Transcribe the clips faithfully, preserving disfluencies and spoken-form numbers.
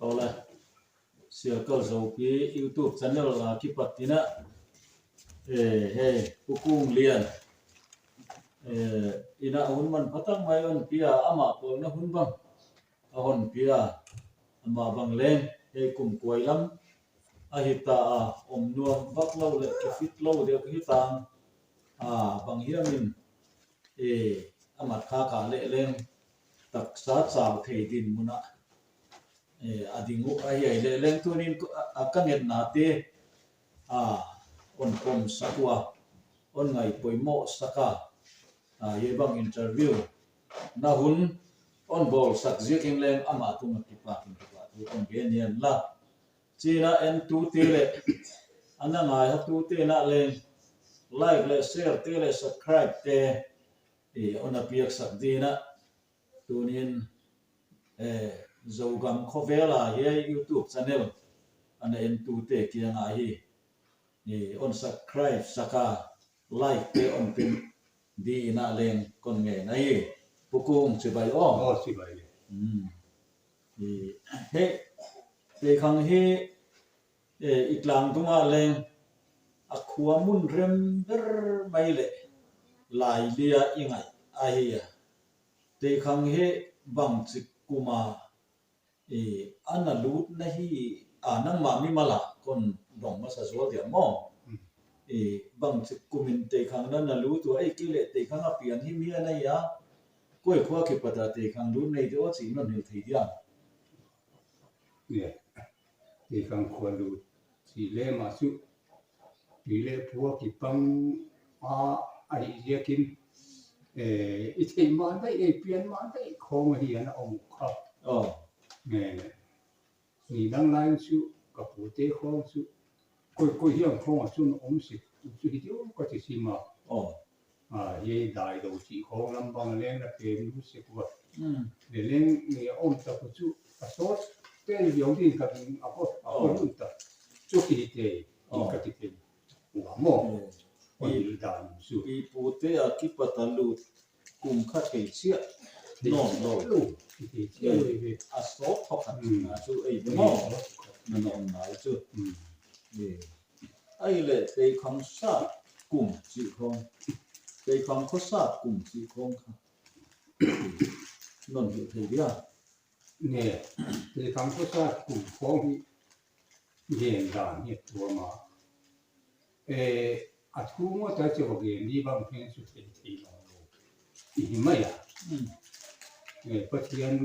Awle, Sialkal Zopi YouTube channel a kipat in ah, eh, hei, Pu Kung Lian, eh, in ah hun manpha tak mai hon pia, amah pawlna hun bang a hon pia, amah bang leng hei kum kuai lam a hi ta a, om nuam vak lo le kifit lo deuh hi tang, a, bang hiam in, eh, a mat khak a leh leng taksa cau thei din mun ah, eh, a ding uh ahi ai leh leng tunin ko-, a, a ka ngetnate, a, hon pom sak uh a, hon ngai poimawh sak a, a, hei bang interview na hun hon bawl sak ziakin leng amah tungah kipak in kipahthu kong gen hian la. Ci-in ah entute le a na ngaihawtute in ah leng like le share te le subscribe te, eh, hon a piaksak dingin ah tunin, eh, Zogam khawvel a hei YouTube channel a na entute kiangah hi, eh, hon subscribe sak a, like te hon pia dingin ah leng kong ngen ahi. Pu Kung, cibai aw. Aw, cibai. Hmm. Eh, hei, Teikhang hi, eh, i tlang dungah leng a khua mun rem ber mai leh lailia i ngaih ahi a. Teikhang hi bangcik kum a, eh, a na lut na hi, a, nangmah mimal ah kong dong masa zual diam maw? Mm. Eh, bangcik kum in Teikhang na na lut uh a, ei kei leh Teikhang a piang hi mi a na hi a, koi khua kipat a Teikhang lut na hi diam aw cih non hilh thei diam? Teikhang khua lut cih leh mah cu tui le pua kipang a, ahih ziakin, eh, i theih mah daih, ei pian mah daih khawng ahi a na om uh kha. Aw. Eh, nidang lai-in cu ka pute khawng cu koi, koi hiam khawng ah cun om sik uh cu hi diu ka ci sim a. Aw. A, hei dai do cih khawng lam bang leng na pen lut sek uh a. Mm. Le leng, eh, a om tak uh cu a sawt pen viau ding ka ding a ko, a ko, aw, lut tak. Cu ki te, aw, ka ti pen uh a maw. Mm. Hei dai cu. I pute a kipat a lut kum khat kei ciah nawn lo. Lo, ki te ciah lo ve. A sawt thawk khat, mm, a cu ei ve maw. Mm. Na nawn lai cu. Mm. Eh. Ahih leh Teikhang sat kum cih khawng, Teikhang khuasat kum cih khawng kha non hilh thei dia? Ne, Teikhang khuasat kum khawng hi gen dan hi a tuam a. Eh, a thu ngawt a cia va gen dih bang pen cu thei thei lo lo. I hi mai a. Mm. Eh, Pathian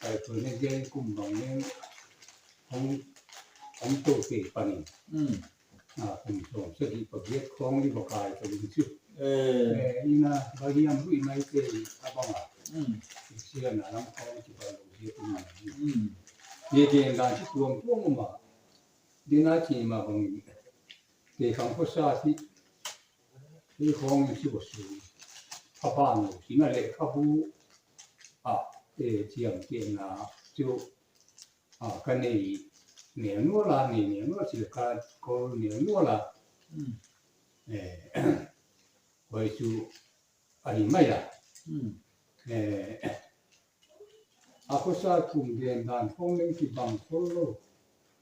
kaihtuahna gen kum bang leng hong, hong to te panin. Mm. A, kum sawm sagih pagiat khawng i va kai ta ding cu. Eh. Eh, ina, va hiam ruih mai te a bang a. Mm. Sian a lam khawng ci bang lo ziak in. Mm. Ye gen dan ci tuam tuam ma. Dina ci ma bang in. Teikhang khuasat hi. Hi khawng in ci va su. Kha bang lo. Sina le kha bu. A, eh, ciam ciam na. Cu. A, ka nei neu nual a, nei neu nual cil ka kol neu nual a. Mm. Eh, koi cu a hi mai a. Mm. Eh, a khuasat kum gen dan khawng leng kibang khol lo.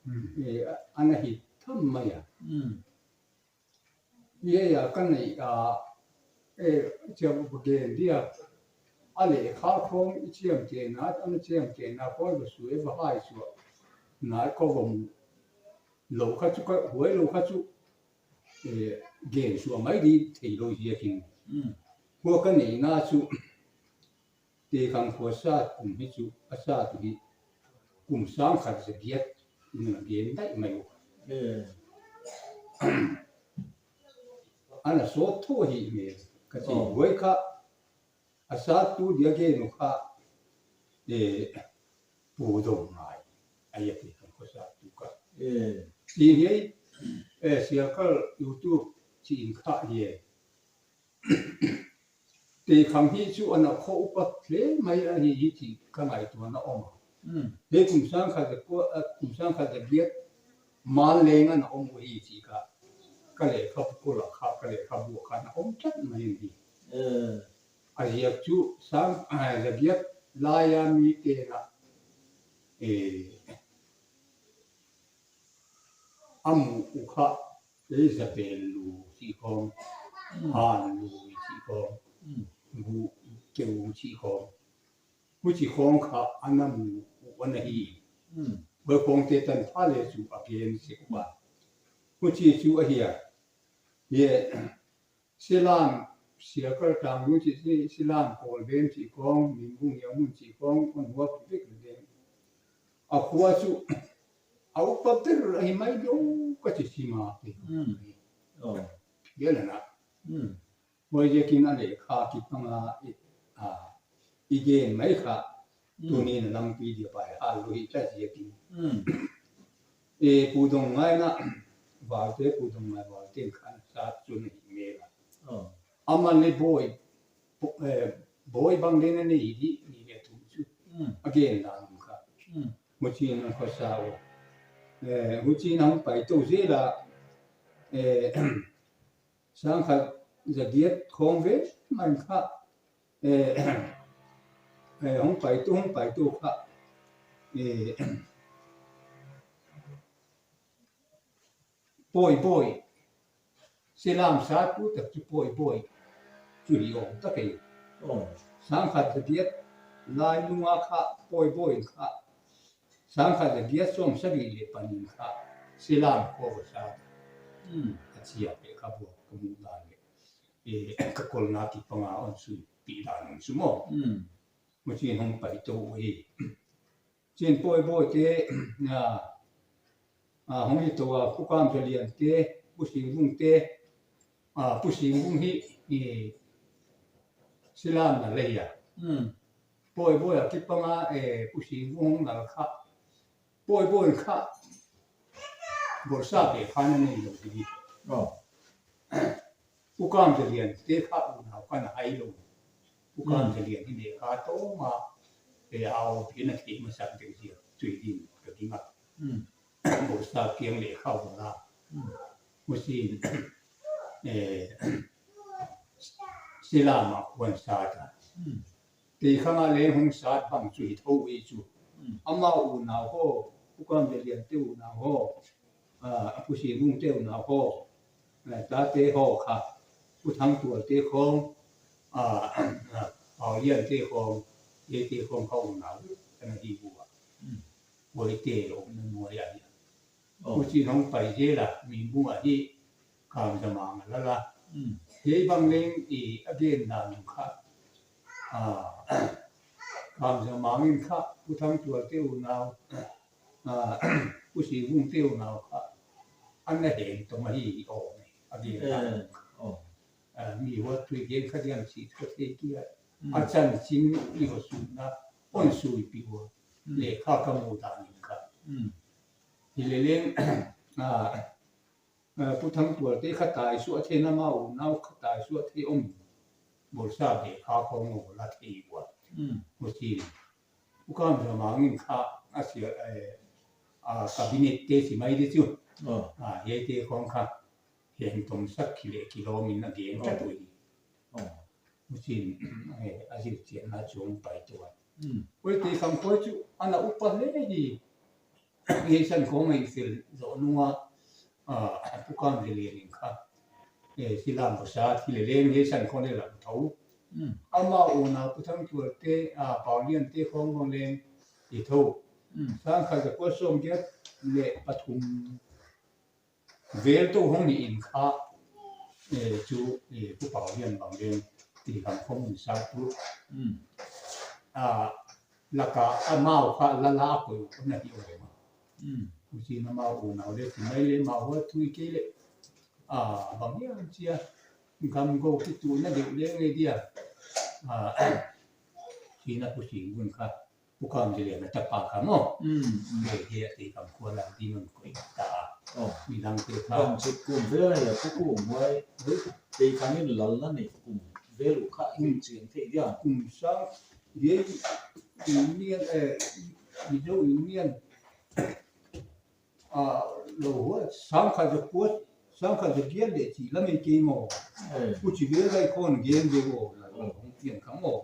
Mm. Eh, a, a na hi tham mai a. Mm. Hei a ka neih a, eh, ciam va gen dia, a lehkha khawng i ciamtehna, a na ciamtehna khawng va su e va hai suah. Na ko va mu lo kha cu ka, huai lo kha cu, eh, gen suah mai ding thei lo ziakin. Mm. Hua ka neihna cu, Teikhang khua sat kum hi cu, a sat uh hi kum sang khat za giat in a gen daih mai uh. Eh. A na sawt tho ahi mel ka ci. Oh. Huai kha a sat tu dia gen uh kha, eh, Pu Dong Ngai. A ia Teikhang khua sat tu kha. Eh. Ci hi, eh, Sialkal YouTube ci in kha hi. Teikhang hi cu a na khua upat hle mai ahi hi ci ka ngaihtuahna om a. Mm. Hei kum sang khat za kua, a, kum sang khat za giat man leng a na om uh hi ci ka, ka lehkha pukul ah kha, ka lehkha bu ah kha na om tlat mai hi. Eh. A ziak cu sang, a, za giat lai a mi te na, eh, a muh uh kha, ei, Zabel lu cih khawng, han lu cih khawng, guh keu cih khawng, huci khawng kha a na muh uh a na hi. Huai khawngte tanpha le cu a gen sek uh a, huci cu ahi a, hi Silam, Sialkal tang nu cih, Silam Kawlben cih khawng, Minbung Hiamun cih khawng, on huap vek le deng. A khua cu a upa ber ahi mai lo ka ci cima te. Hian ana. Huai ziakin a lekha kipanga i, a, i gen mai kha. Tuni na lampi dia pai hal lo hi ta ziakin. E, Pu Dong Ngai na, Valte, Pu Dong Ngai Valte khan sat cu na hi mel a. Amah le bawi, bawi bang le na nei hi dih, ni le thum cu. A gen dan kha. Hucin a khuasa uh. Hucin a hong pai to zel a, sangkhat zagiat khawng ve man kha, hong pai to, hong pai to kha, Pawi bawi, Silam sat uh tak cu Pawi bawi cu hi awm tak ei. Sangkhat zagiat lai nunga kha Pawi bawi kha, sangkhat zagiat sawm sagih le panin kha Silam khua va sat a, a cia peh kha buak ka muh dan le, ka kolna kipanga on sui pih dan on su maw? Hucin hong pai to uh hi. Cin Pawi bawi te, a, hong hi to a, Pu Kam Za Lian te, Pu Sing Vung te, a, Pu Sing Vung hi, Silam na lei a. Pawi bawi a kipanga, Pu Sing Vung hong nal kha. Pawi bawi kha bolsa be kha na nei lo ding hi. Pu Kam Za Lian te kha unau kha na hai lo. Pu Kam Za Lian hi ne kha tawma, e, au pi na thei masak deuh zia tui din ka ding a. Bolsa kiang le kha ula. Hucin, e, Silama khuan sat a. Tei khangah leng hong sat bang cu hi tho uh hi cu. Amau unau haw, Pu Kam Za Lian te unau haw, a, Pu Sing Vung te unau haw, a, tate haw kha, Pu Thang Tual te khawng, a, a, Pau Lian te khawng, te te khawng kha unau kana hi uh a. Huai te lo na nuai a hi a. Hucin hong pai zel a, Minbung ah hi Kam Za Mang a lal a. Hei bang leng i a gen dan kha, a, Kam Za Mang in kha Pu Thang Tual te unau, a, Pu Sing Vung te unau kha an na hen tawm ahi awm e, a gen dan kha. A, mi huat tui gen kha diam ci tua thei kia. A chanchin i va sutna on sui pi ua. Lekha ka mu dan in kha. Hi le leng, a, a, Pu Thang Tual te kha tai suah thei na ma unau kha tai suah thei om. Bolsa be kha khawng a la thei ua. Hucin Pu Kam Za Mang in kha a sia, e, a, cabinet te si mai di cu. A, hei te khawng kha. Hen tomsak khi le kilawm in a gen ka tui. Hucin, e, a zilcianna cu hong pai tuan. Huai tei khang khuai cu a na upa hle hi. Hei san khawng hei fel zawh nunga, a, Pu Kam Za Lian in kha, e, Silam va sat hi le leng hei san khawng le lam tho. Amau unau Pu Thang Tual te, a, Pau Lian te khawng bang leng hi tho. Sangkhat zakua sawmgiat le pathum vel to hong hi in kha, e, cu, e, Pu Pau Lian bang leng ti lam khawng in sa tu. A, laka amau kha lala a koi uh na hi uh le ma. Hucin amau unau le ti mai le mau huat tui kei le. A, bang hiam cia gam go kituh na deuh le ngei dia. A, cina Pu Sing Vung kha. Pu Kam Za Lian a tapa kha maw. He, he a tei kam khua lam ti man koi ta. Midang te kha. Bang cik kum vel a hi a Pu Kum huai. Tei kam in lal na nei kum vel uh kha in cian thei dia. Kum sang, ye, union, e, Mizo union. A, lo huat, sangkhat zakua, sangkhat zagiat le ci lam ei kei maw. Pu ci vel lai khawng gen ve maw, la lo hong pian kha maw.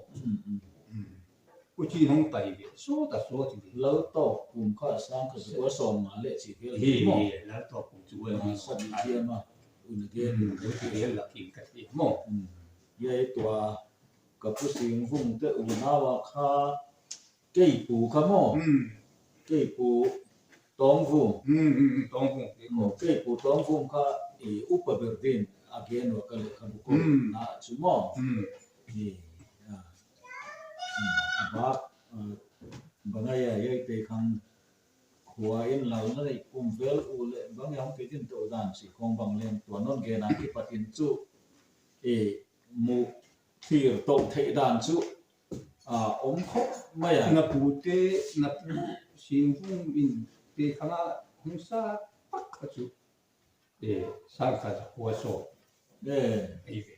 Kuci hong pai ve, sawt a sawt hi ve. Laltawp kum kha sang khat za kua sawm nga le ci vel hi maw? Hi, Laltawp kum cu vel hi. Sa di hiam a, un a gen. Hmm, vel lakin ka thei maw? Hmm. Hiai tua ka Pu Sing Vung te unau a kha kei pu kha maw? Hmm. Kei pu Tawng Vung. Hmm, hmm, hmm, Tawng Vung. Hmm, kei pu Tawng Vung kha i Upa Berdin a gen ua ka leh ka bukol na cu maw? Hmm. I, a, hmm, a bak, a, bang a ia, ia te khang khua in lal na nei kum vel u le bang ia hong kei din to dan si khong bang leng tua non gen a kipat in cu i mu thir to thei dan cu a, om khop mai a. Na pu te, na pu Sing Vung in te khang a hong sa pak kha cu. E, sang khat za kua sawm. E. Ei ve.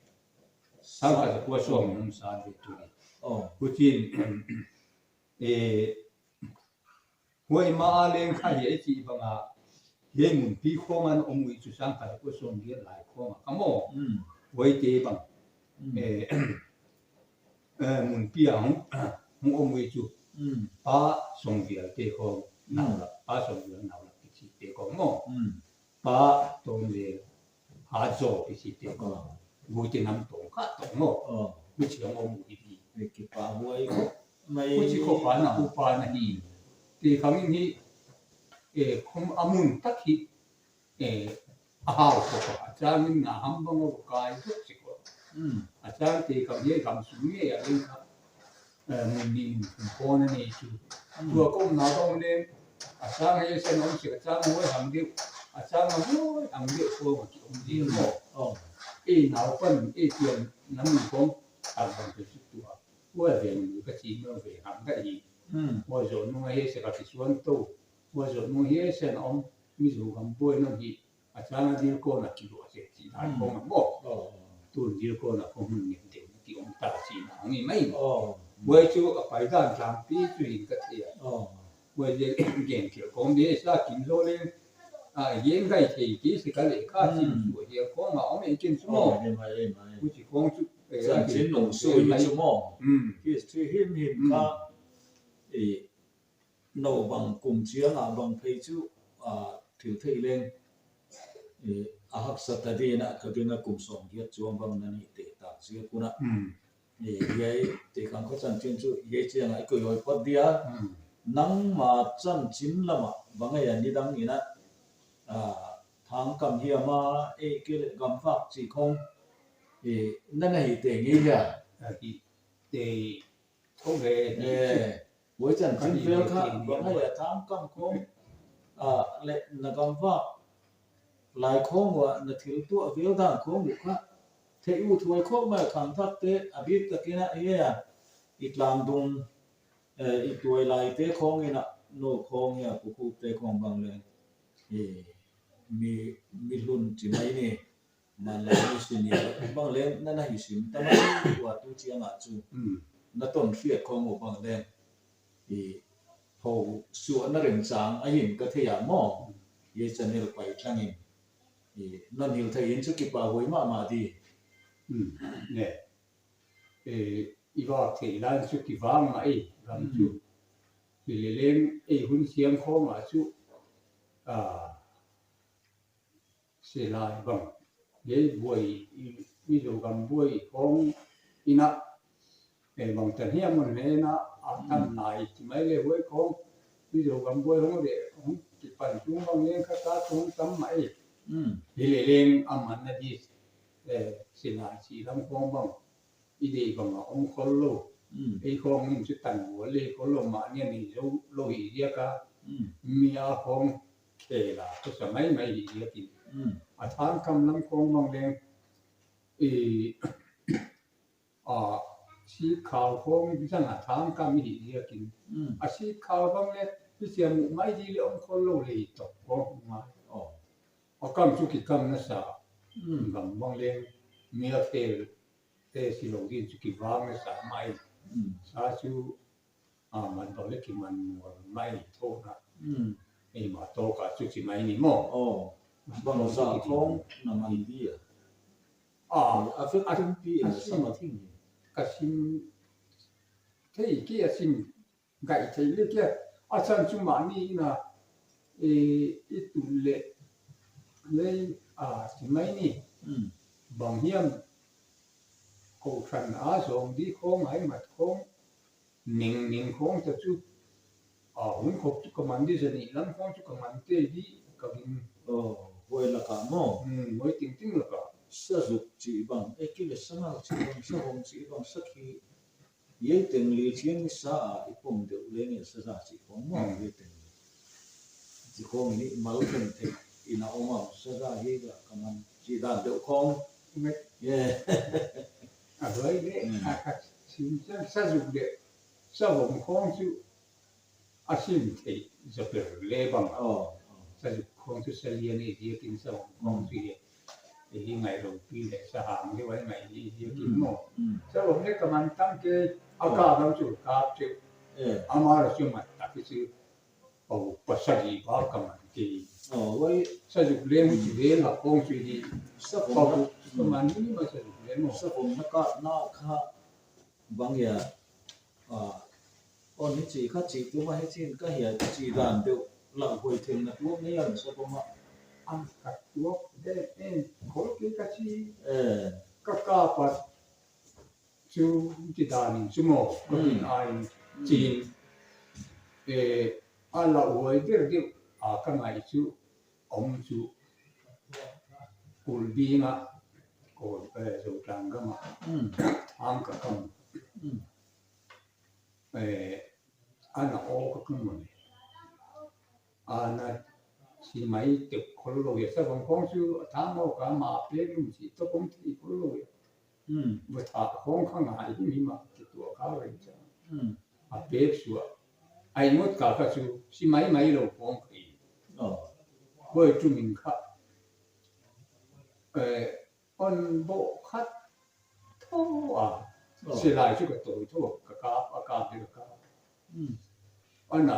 Sang khat za kua sawm hong sa ve tu. Oh. Kucin, e, huai ma a leng kha hiai cih bang a, hiai Munpi khong an om uh i cu sang khat za kua sawm giat lai khong a kha maw? Mm. Huai te bang. Mm. E, e, Munpi a hong, hong om uh i cu. Mm. Pa Song Vial te khong, mm, nau lak, Pa Song Vial nau lak kici te khong maw? Mm. Pa Tawng Zel, Hat Zaw kici te khong. Oh. Guite nam tawng kha tawng maw? Oh. Kuci hong om uh i pi. Kipa huai khop mai. Kuci khop a na upa na hi. Te khang in hi, e, khom a mun tak hi, e, a hau khop a, a cang in na ham bang a kai khop si khop. Mm. A cang te khang hi gam sung hi a ling kha. Eh, mun nih mun thum khong a nei cu. Mm. Tua ka omna bang leng, a cang a hiai sen a om sek, a cang a huai hang deuh, a cang a huai hang deuh khong a ki om ding maw. Oh. Ei naupan, ei pian na mun khong, a bang te cu tua. Huai veng mun ka ci maw veng hang ka hi. Mm. Huai zawh nung a hiai sek a kisuan to. Huai zawh nung hiai sen a om, Mizo gam buai nung hi. A cang a dil khong a kiluah sek cih dan khong a maw. Oh. Tun dil khong a khong hun ngen deuh na ki om ta cih na hong hi mai. Oh. Huai cu a pai dan tlampi cu hin ka thei a. Oh. Huai zel gen khel khong ding sa kim zo leng. A, gen gai thei ki si ka leh kha cin suah hial khong a om ei ken cu maw. Oh, hi mai, hi mai. Kuci khong cu, eh, sa cin nung suah hi cu maw. Mm. History him him kha. Eh, no bang kum ciang a bang phei cu, a, thil theih leng, e, a haksa ta ding a ka ding a kum sawm giat cuang bang na nih te tak ziak un a. Mm. E, hiai te khang kha chanchin cu hiai ciang a i koih hawi phot dia. Mm. Nangma chanchin lam a bang a ia nidang in a, a, Thangkam hiam a, e, kei leh Gamvak cih khong, e, na na hi te ngei hia? A hi te. Tho ve. Eh, huai chanchin vel kha bang a ia Thangkam khong, a, leh na Gamvak lai khong ua na thil tuah vel dan khong uh kha theih uh thuai khop mai khangthak te a bik takin a, eh, a, i tlang dung, eh, i tuai lai te khong in a, no khong ia Pu Khup te khong bang leng, eh, mi, mi hlun ci mai ni. Manlai mi sin ni bang leng na na hi sim ta mai ua tu ciang a cu. Mm. Na ton hriat khong uh bang leng i pho suah na remchang a hin ka thei a maw. Mm. Hiai channel pai tlang in i non hil thei in cu kipa huai mahmah di. Mm. Ne. E, i vak theih lai cu kivang mah ei gam cu. Mm. Hi leleng ei hun siang khong a cu. A, Silai bang. Hiai buai, i, Mizo gam buai khong in a, eh, bang tan hiam mun hen a, a tam lai ci mai le huai khong. Mizo gam buai hong le, hong kipan tung bang leng kha ta tung tam mai. Mm. Hi leleng a man na di, eh, Silai ci lam khong bang. I deih bang a om khol lo. Mm. Ei khong in cu tan bual le khol lo mah nia nei zo lo hi ziak a. Mm. Mi a khong khel a khuasa maimai hi ziak in. Mm. A Thangkam lam khong bang leng i, a, sikkhau khong zang a Thangkam hi ziak in. Mm. A sikkhau bang le hi siam uh mai di le om khol lo le hi tawk khong ngai. Oh. A kam cu kikam na sa. Mm. Gam bang leng mi a khel te si lo ding cu kivang le sa mai. Mm. Sa cu, a, man bang le kiman mual mai tho na. Mm. Ei ma tawk a cu ci mai ni maw. Oh. Bang sa khong na man di a. A, a fek a tumpi a sa ma thing. Ka sim thei kei a, sim gaih thei le kei a. A san cu mah ni ina, eh, i tun le lei a ci mai ni. Bang hiam, ko than a zawng di khawng, hai mat khawng, ning ning khawng ta cu, a hun khop cu ka man di, zanih lam khawng cu ka man te di, ka ging. Huai lakah maw? Huai tingting lakah. Sazuk cih bang, eh, kile sangal cih bang, sahom cih bang, sakhi. Yei teng li ciang i sa a i pom deuh leng i saza cih khawng maw, yei teng li. Cih khawng i nih mal khen thei ina om a, saza hi ka man cih dan deuh khawng. Yeah. A huai le, a ka sin ciang sazuk le, savom khawng cu a sin thei zaper le bang a. Sazuk khawng cu salian i ziakin savom khawng cu hi. Hi ngaih lo pi le sahang le vai ngaih hi ziakin maw. Savom le ka man tam ke, a ka bang cu kap ceu. Ama la cu mat tak i cu. Pau pasal i ba ka man ke. Sazuk le mu ci ve la khawng cu hi. Pau ka man hi ma sazuk le maw. Savom na ka na kha. Bang ia, a, on hi ci kha ci tu ma hi cin ka hia ci dan deuh lau huai theng na tuak ni an sa bang a. An ka tuak de en khol ke ka ci. Eh. Ka ka pat cu ci dan in cu maw, ka tin ai cin. Eh, a lau huai der deuh a ka ngai cu. Om cu kulbing ah, ko, eh, Zotlang gam ah, thang ka kam. Eh, ana aw ka kam mawle. Ana si mai tek khol lo ia, sa bang khawng cu a thang aw ka ma pek lum ci tawh kong thei khol lo ia. Va thah khawng kha ngai himhim ah kituah kha rei ciang a pek suah. A ingot ka kha cu si maimai lo khawng kha i. Huai tum in kha, eh, on bawh khat tho a, silai cu ka tawi tho, ka kap, a kap hi ka kap. Ana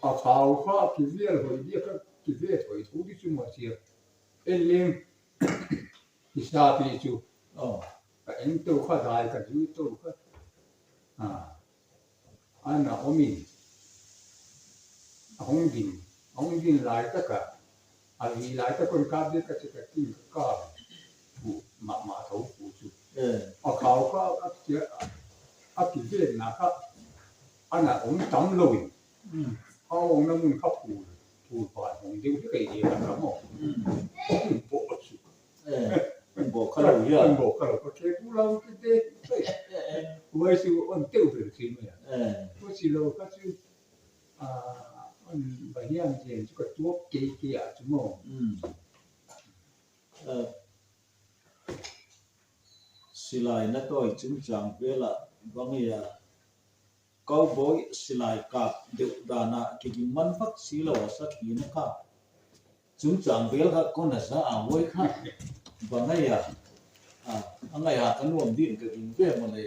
a khau kha a kivial hoi dia kha kivial hoi tho di cu maw cia. En ling i sapi cu ka en to kha dai ka zui to kha. Ana om in a hong din, a hong din lai taka a vi lai tak kon kap dia ka ci ka tin ka kap pu mahmah tho pu cu. A khau kha a kivenna kha ana om tam lo in a omna mun kha phul, phul pan hong deuh hi kei dia ka maw. Hong bawh suk. Hong bawh kha lo hia? Hong bawh kha lo, ka khe tu lo kei te. Huai su on teuh ber khi mai a. Huai si lo kha cu, a, on bahiam zen cu ka tuak kei kei a cu maw. Silai na tawi cungcang vel ah bang ia cowboy silai kap deuh dan ah kiging man vak si lo a, sakhi na kap cungcang vel kha kona za a huai kha bang aia a ngai a ka nuam din ka ging ve maw le.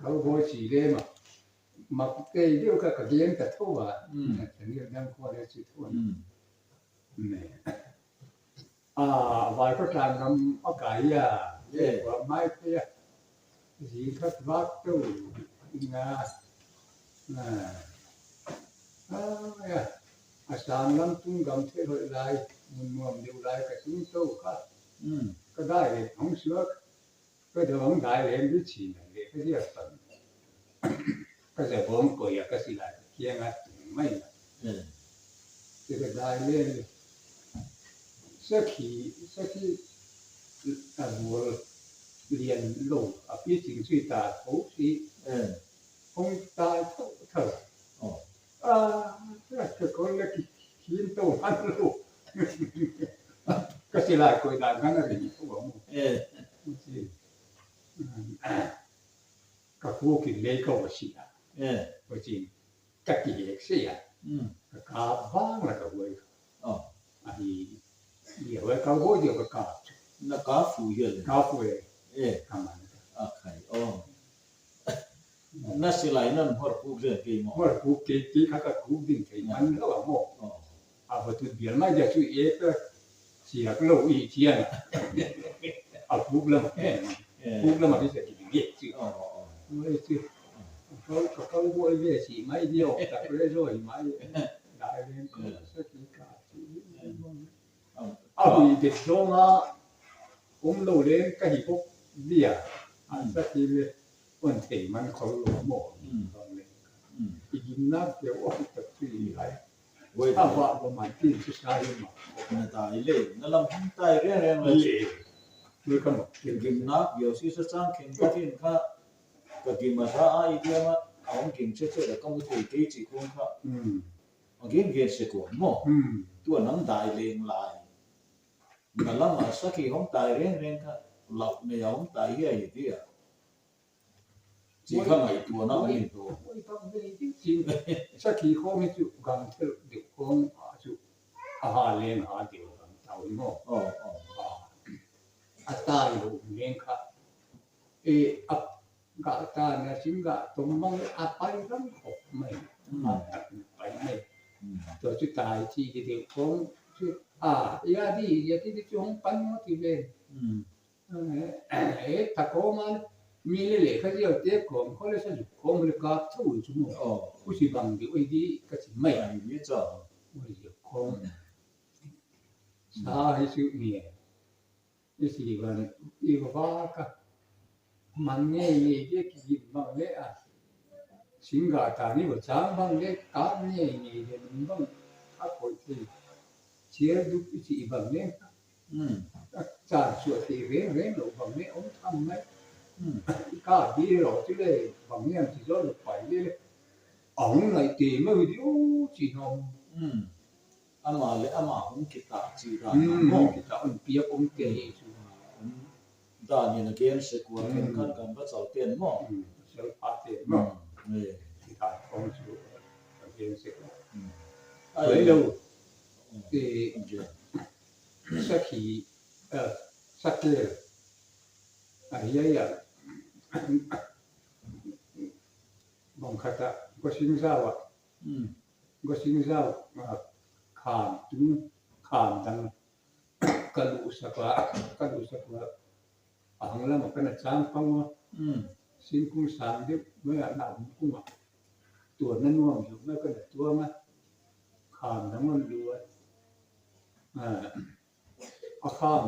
Cowboy si le ma. Mak kei deuh ka, ka gen ka tho a. Ka gen dang khua le ci tho a. A, vai ko tlan ram a kai a. Kua mai kei a. Zi khat vak to. Nga. A, a, a sang lam tung gam the hoi lai. Mun nuam deuh lai ka tung to ka. Ka dai le hong suak. Ka dawng dai lem di chin a le ka ziak pan. Ka za bawng koi a ka silai kiang a tung mai na. Te ka dai lem sakhi, sakhi a bual lian lo a pi cing sui ta tho si. Hong tai tho tho. A, ka kol le ki khin to han lo. Ka silai koi dan kan a ri tho a mu. Ka khu kin lei ka wa si a. Wa si ka ki hek se a. Ka ka bang la ka wai. A hi, hi wai ka wai dia ka ka. Na ka fu ya le. Ka fu e. Ka man. A khai. Na silai nan hor kuk lian kei maw? Hor kuk kei, kei kha ka kuk ding kei man lo a maw. A va tut bial mai dia cu e ka siak lo i cian. a puk lamah, eh, puk lamah kisa kibing eh ci. Oi ci. Ka kau buai ve ci mai diau tak le zoi mai. Dai len ko sa ki ka ci. A hui det zawnga om lo len ka hi bok bia. An sa ki ve. Wan thei man khol lo maw. I gimnak keu om tak ci lai. Oi, a va va man tin ci sa hi ma. Na tai le, na lam hong tai reng reng le. Oi ka ma. Gimnak keu si sa sang khen ka tin kha. Ka gim a sa a i diam a, a hong gim cece le ka mu thei kei ci kong kha. A gen gen se kuan maw. Tua nang dai leng lai. Na lam a sakhi hong tai reng reng kha. Lau nei a hong tai hi a hi dia. Ci kha ngai tua na hong in tua. Sakhi khong hi cu gang thel deuh khong a cu. A ha leng ha deuh gang tau hi maw. A tai lo leng kha. E a gah ta na cing gah tom mang a pai rang khop mai. A tak pai mai. Tua cu tai ci ki deuh khong cu a ya di ya ti di cu hong pan maw ti ve. E ta khong a mi le le kha ziau te khong kho le sa zuk khong le kap tho cu maw. Ku si bang di oi di ka ci mai. Oi ziau khong. Sa hi cu ni. I si van i va ka man ngei ngei de ki gin bang le a. Singga ta ni va chang bang le ka ngei ngei de nung bang a koi te. Chiar duk i si bang le. Chan suah te reng reng lo bang le om tham mai. Ka di lo ci le bang le am ci zo lo pai le. A hong ngai te mai di o ci nom. Ama le ama hong kitah cih dan maw. Hong kitah hong piak hong te hi cu. Dan in a gen sek ua khen khan kan va chal ten maw. Sel pa ten maw. Kitah hong cu a gen sek ua. Ai lo. Sakhi, sakel. Ai ai ai. Bang khat ah, Gosing Zau ah. Gosing Zau, ah, kham tung, kham dang ka luhsak ah, ka luhsak ah, a hang lam ah ka na cang pang ah. Singkung sang deuh mai ah na hum kung ah. Tua na nuam deuh mai ka na tuang ah. Kham dang on luh ah. Ah, a kham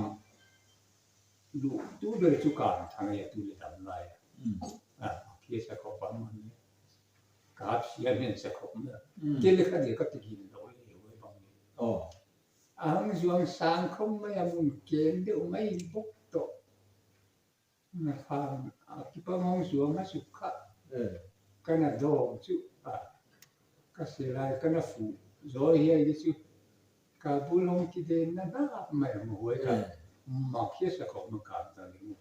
luh tu ber cu kan thang ah tu le dam lai ah. Ah, khi sa ko pa man. Kap siam hen sa khop na. Ke le kha dia ka tigin lo le we bang ni. A hang zuang sang khom mai a mun ken deuh mai bok tawh. Na khan a kipang hong zuang a suk kha. Ka na dawng cu a ka se lai ka na fu zawi hiai di cu. Ka bul hong kiden na na mai a mahuai kha. Mak hia sa khop ma kan ta ni mu.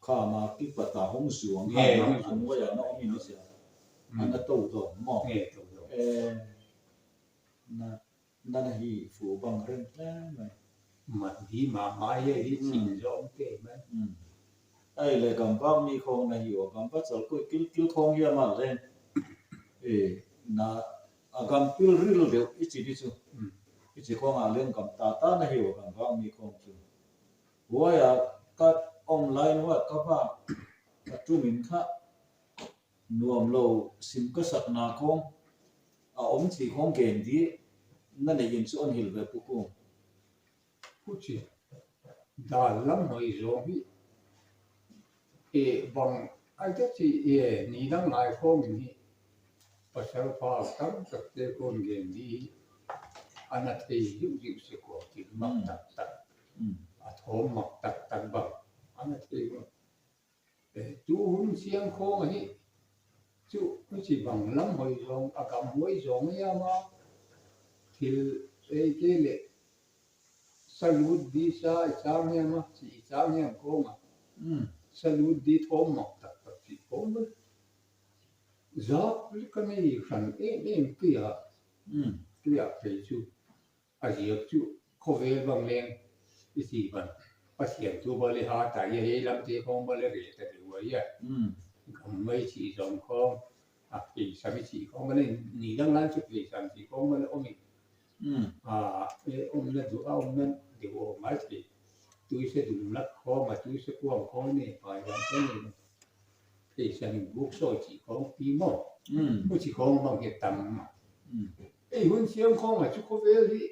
Kha ma kipata hong zuang kha na an waya na om in sia. An na to to maw. Na na hi fu bang rem rem mai. Mat di ma ma ye hi chin zong te mai. Ai le gam bang mi khong na hi o gam pa chal koi kil kil khong ya ma le. Na a gam pil ril deuh i ci di cu. I ci khong a leng gam ta ta na hi o gam bang mi khong cu. Huai a ka online huai ka va ka tumin kha nuam lo sim ka sakna khong a om ci khong gen di na nei in cu on hil ve pukung. Huci dan lam hoi zong hi e bang ai ta ci e ni dang lai khong in hi pasal pa tam tak te kon gen di hi. Ana thei hiu hiu se ko ki mak tak tak. A thawm mak tak tak bang ana thei. Tu hun siang khawng ahi cu, huci bang lam hoi zong a gam huai zong hiam a thil ei kei le salut di sa i cang hiam a ci i cang hiam khawng a salut di thawm mak taktak ci khawng bel zak ka nei hran em em kei a kei a kei cu. A ziak cu khuavel bang leng i si bang Pasian thu bang le ha ta ia hei lamte khawng bang le rel ta deuh a ia gam mai ci zong khawng a peisam i ci khawng bang le ni dang lan cu peisam ci khawng bang le om i a e om na duh a om na deuh aw mai ci tuisa dum lak khawng a, tuisa kuang khawng ne, pai dang khawng ne, thei san in buk sawi cih khawng pi maw? Mm. Huci khawng bang hi tam maw? Mm. Ei hun siam khawng a cu khawvel hi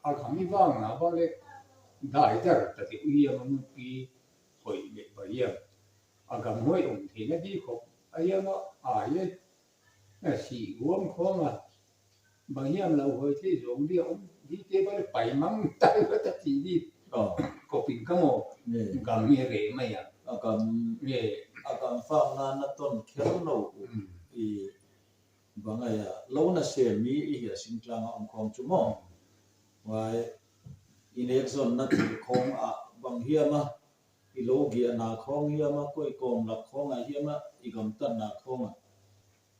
a gam i vang na bang le dai dar ta te u hiam a mun pi hoih le ba hiam? A gam hoih om theihna di khawng a hiam a ai e. A si huam khawng a bang hiam lo hoi thei zong dia om di te bal pai mang tai ba ta ti di. Oh. Kopin ka maw. Gam hi re mai a. A gam, a gam fak na na ton kher lo u. Mm. I bang ai a lo na sem mi i hi a singtlang a om khawng cu maw. Wai i nek zon na ti khawng a bang hiam a i lo giahna khawng hiam a koi kawm lak khawng a hiam a i gamtatna khawng a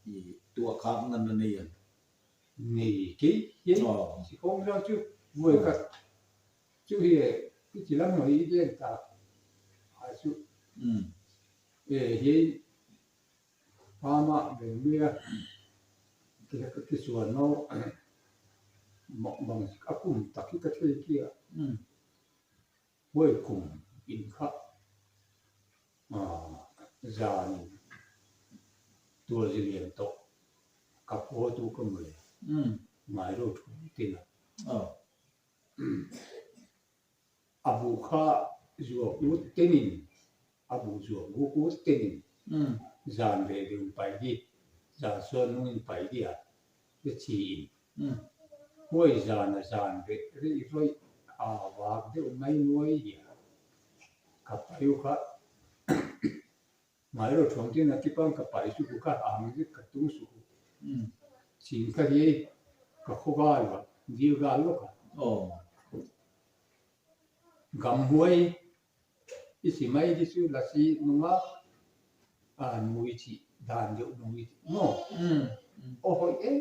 i tuahkhak na na nei an. Nei kei hiai. Oh. Si khawng zong cu vuai khat cu hi e, i ci lam hoi i gen ta a cu. Mm. E hiai pama veng mia ki ki suan no bang a kum tak hi ka thei kia. Mm. Huai kum in kha, ah, zan tual zilian tawh ka pawtu ka mui. Mm. Ngai lo thu tina. Oh. A bu kha zuak ut tenin, a bu zuak guk ut tenin, mm, zan ve deuh pai di, zan suan nungin pai di a, ka ci in. Mm. Huai zan a zan ve rih roih a vak deuh ngai nuai hi a. Ka pai uh kha, ngai lo thuang tin a kipang ka pai suk uh kha, ang zik ka tung suk uh. Mm. Cin ka hi, ka khuagal uh a, dil gal lo kha. Oh. Gamhuai i si mai di cu lasi nunga, a, nui ci dan deuh nui ci maw? Mm, mm. Aw hoi em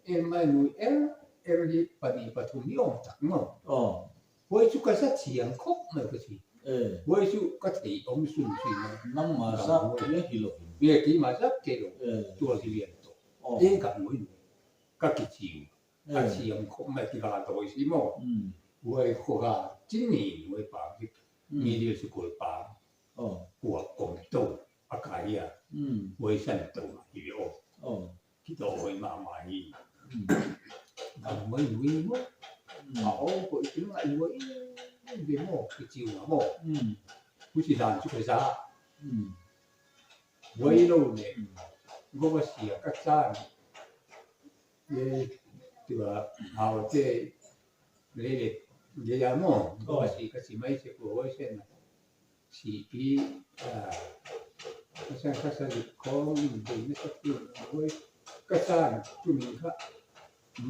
em mai nui em em hi pani pathum hi om tak maw? Oh. Huai cu ka sa thiang khop mai ka ci. Eh. Huai cu ka thei om sun ci mai. Nangma sa gamhuai. Kei hi lo. Ye keima sa kei lo. Eh. Tual hi lian to. Oh. E gamhuai nui. Ka kici. A siam khop mai kika tawi si maw. Mm. Huai khuaga cin ni huai pang dik. Mm. Middle school pang. Oh. Kua kom to a kai a. Mm. Huai san to hi ve aw. Oh. Kitawi huai mahmah hi. Mm. Gamhuai nui maw. Mm. A aw ko i tin ngai huai ve maw, kici uh maw. Mm. Huci dan cu ka za. Mm. Huai lo le. Mm. Gova sia ka can. Ye, tua, hau te, le le, ye ya mo, oh, si ka si mai si ko hoi sen. Si pi, ah, ka san ka sa li kong, dei na sa pi, hoi, ka san, tu min ka,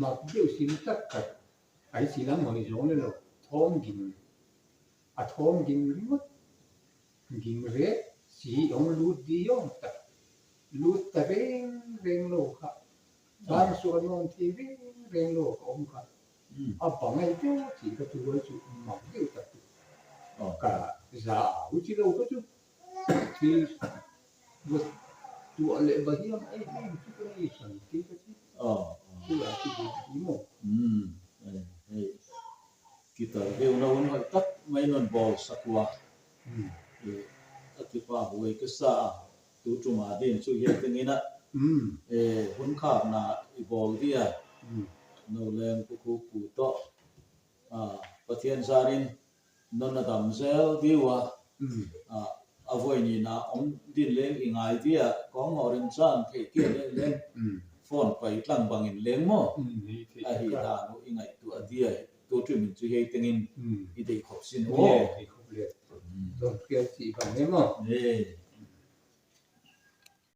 mak deu sin tak ka, ai si lam hoi zong le lo, thong ging, a thong ging ri mo, ging re, si ong lut di yong tak, lut ta reng reng lo ka, bang suan om thei reng reng lo ka om kha. Mm. A bang ai peuh ci ka tu ai cu mang deuh tak tu. Oh. Ka za a u ci lo ka cu. Ci tuah leh ba hiam ai ai cu ka nei san kei ka ci. Oh. Tu a ci deuh ci maw. Mm. Ai, ai. Kitar deuh na hun hoih tak mai non bawl sak ua. Mm. Eh, a kipa huai ka sa a. Tu tuma din cu hian tengin a. Mm. Eh, hun khakna i bawl dia. Mm. No leng pu khu pu tawh. Ah, Pathian zanin non a dam zel diu a. Mm. Ah, a voi nina om din leng i ngai dia. Kong mawh rin chan thei kia leng leng. Mm. Phone pai tlang bangin leng maw. Mm, hi thei ahi ka. Dan uh i ngaihtuah dia. Tu tui min cu hei tengin, mm, i deih khop sin. Yeah, aw. Deih khop le. Mm. Don kial ci bang ne maw. Yeah.